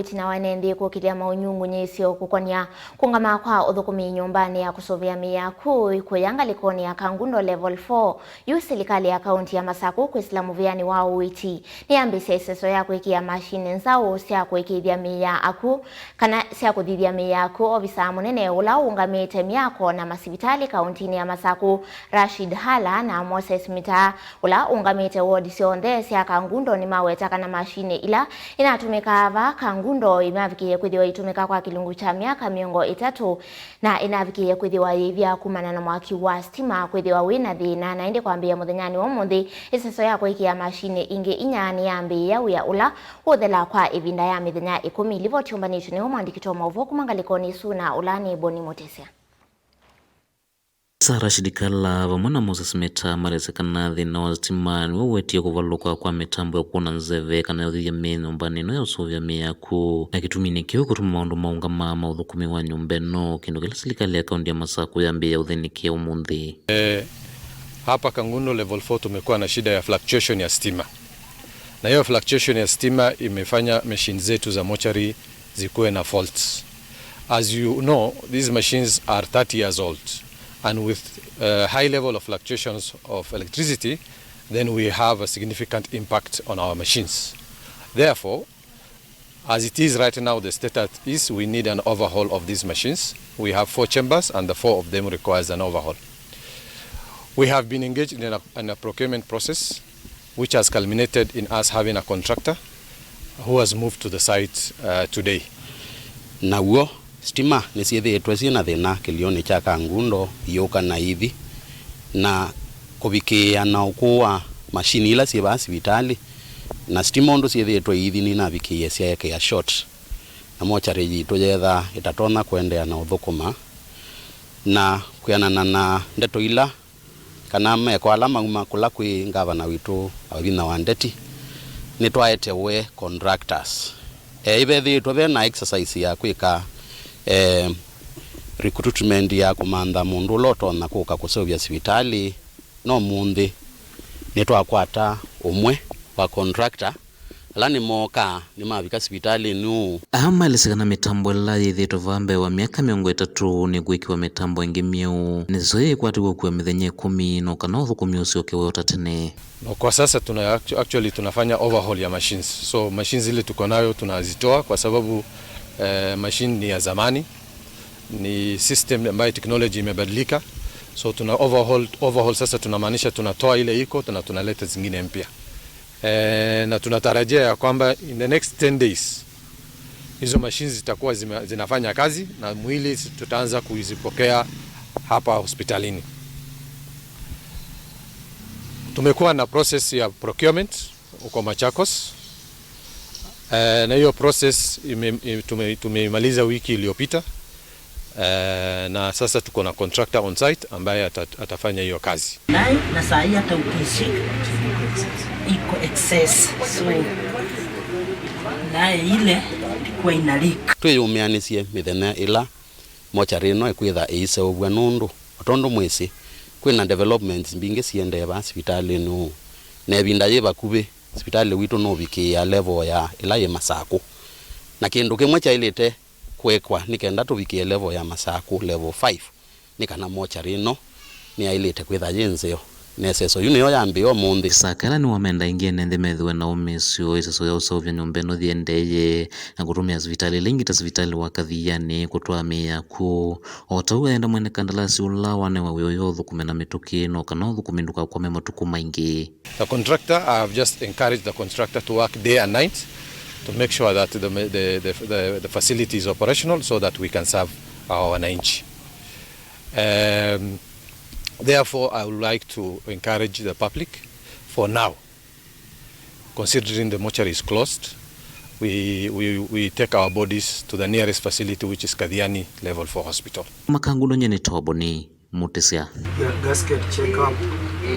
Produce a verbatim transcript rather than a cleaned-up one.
Ĩtina wa ene nthĩ kũkĩlya maũnyungunyĩsyo kũkonĩa kũngama kwa ũthũkũmi nyũmbanĩ ya kũsũvĩa mĩĩ ya akw'ũ kũya ngalĩkonĩ ya Kangundo Level four, yu silikalĩ ya kaunti ya Masaku kwĩsĩla mũvĩanĩ wa ũiiti nĩyambĩĩsya ĩseso ya kwĩkĩa masinĩ nzaũ sya kũĩkĩĩthya mĩĩ ya akw'ũ, kana sya kũthithya mĩĩ ya akw'ũ. Ovisaa mũnene ũla ũũngamĩte myako na masivitalĩ kauntinĩ ya Masaku, Rashid Hala, na Moses Mitaa, ũla ũũngamĩte wodi syonthe sya Kangundo, nĩmaweta kana masinĩ ila inatũmĩkaa vaa Kangundo imavikĩie kwĩthĩwa itũmĩka kwa kĩlungu kya myaka mĩongo ĩtatũ, na inavikĩie kwĩthĩwa yĩivya kumana na mwaki wa stima kwĩthĩwa wĩ na thĩna, na ĩndĩ kwambĩĩa mũthenyanĩ wa ũmũnthĩ, ĩseso ya kũĩkĩa masinĩ ingĩ inya nĩyambĩĩa wĩa ũla ũũthela kwa ĩvinda ya mĩthenya ĩkũmi. Livoti yũmbanĩtw'e nĩwe mwandĩki wa maũvoo kuma ngalĩkonĩ ĩsu, na ũla nĩ Boni Mũtĩsya. Sarah Shidikala vamwe na Moses Meta malesya kana thĩna wa sitima nĩw'o ũwetie kũvalũka kwa mĩtambo ya kũkũna nzeve kana ya ũthithya mĩĩ nyũmbanĩ ĩno ya ũseũvya mĩĩ ya akw'ũ, na kĩtuminĩ kĩu kũtuma maũndũ maũngama ma ũthũkũmi wa nyũmba ĩno, kĩndũ kĩla silikalĩ ya kaunti ya Masaku yambĩĩa ũthĩnĩkĩa ũmũnthĩ. Eh, hapa Kangundo Level four tumekuwa na shida ya fluctuation ya stima, na hiyo fluctuation ya stima imefanya machines zetu za mortuary zikuwe na faults. As you know, these machines are thirty years old, and with, uh, high level of fluctuations of electricity, then we have a significant impact on our machines. Therefore, as it is right now, the status is we need an overhaul of these machines. We have four chambers, and the four of them requires an overhaul. We have been engaged in a, in a procurement process which has culminated in us having a contractor who has moved to the site, uh, today. Naw'o, sitima nĩsyĩthĩĩtwe syĩ na thĩna kĩlĩonĩ kya Kangundo, iũka na ithi, na kũvikĩĩa na ũkũũ wa mashini ila syĩ vaa sivitalĩ, na sitima ũndũ syĩthĩĩtwe iithi nĩnavikĩie syaekea short, na mochari yitũ yeethaa ĩtatonya kũendeea na ũthũkũma, na kwĩanana na ndeto ila kana meko ala mauma kũla kwĩ ngavana witũ Wavinya wa Ndeti, nĩtwaete we contractors. E, ivethĩĩtwe ve na exercise ya kwĩka, e, recruitment ya kũmantha mũndũ ũla ũtonya kũka kũseũvya sivitalĩ, no ũmũnthĩ nĩtwakwata ũmwe wa contractor. Ala nĩmookaa nĩmavika sivitalĩnĩ ũũ. Aa maelesya kana mĩtambo ĩla yĩthĩĩtwe vaa mbee wa myaka mĩongo ĩtatũ nĩkwĩkĩwa mĩtambo ĩngĩ myeũ, nĩsyo ĩkwatĩw'a ũkua mĩthenya ĩkũmi, no kana ũthũkũmi ũsyoke wĩ o ta tene. No, kwa sasa tuna actu-, actually tunafanya overhaul ya machines. So machines zile tuko nayo tunazitoa kwa sababu, eh, machine ni ya zamani, ni system ambayo technology imebadilika. So tuna overhaul, overhaul sasa tunamaanisha tunatoa ile iko na tunaleta zingine mpya. Eh, na tunatarajia ya kwamba in the next ten days, hizo machines zitakuwa zime-, zinafanya kazi na mwili tutaanza kuzipokea hapa hospitalini. Tumekuwa na process ya procurement huko Machakos. Eh, na hiyo process ime-, ime-, tume-, tumeimaliza wiki iliyopita. Eh, na sasa tuko na contractor on site ambaye ata-, atafanya hiyo kazi. Naye na saa hii hata ukishika iko excess. So naye ile ilikuwa ina leak. Twĩyũmĩanĩsye mĩthenya ĩla mochari ĩno ĩkwĩtha ĩiseũvw'a nũndũ, o tondũ mwĩsĩ, kwĩna developments mbingĩ siendee vaa sivitalĩnĩ ũũ, na ĩvinda yĩ vakuvĩ sivitalĩ witũ nũvikĩĩa level ya ĩla yĩ Masakũ, na kĩndũ kĩmwe kyaĩlĩte kwĩkwa nĩ kenda tũvikĩe level ya Masakũ, level five, nĩ kana mochari ĩno nĩyaĩlĩte kwĩtha yĩ nzeo. Na ĩseso yu nĩyo yambĩĩa ũmũnthĩ. Isaka ĩla nĩwamenda aingĩ ene nthĩ methĩwe na ũmĩsyo ĩseso ya ũseũvya nyũmba ĩno yĩendeeye na kũtũmĩa sivitalĩ ila ingĩ ta sivitalĩ wa Kathianĩ kũtwaa mĩĩ ya akw'ũ. O ta ũu aenda mwene kandalasi ũla wanewa wĩa ũyũ ũthũkũme na mĩtũkĩ, no kana ũthũkũmi ndũkakwame matukũ maingĩ. The contractor, I have just encouraged the contractor to work day and night to make sure that the, the, the, the, the facility is operational so that we can serve our wananchi. Um, therefore, I would like to encourage the public, for now, considering the mortuary is closed, we, we, we take our bodies to the nearest facility, which is Kathiani Level four Hospital. Makangundo nyene toboni. Mũtĩsya. Ya gasket check up.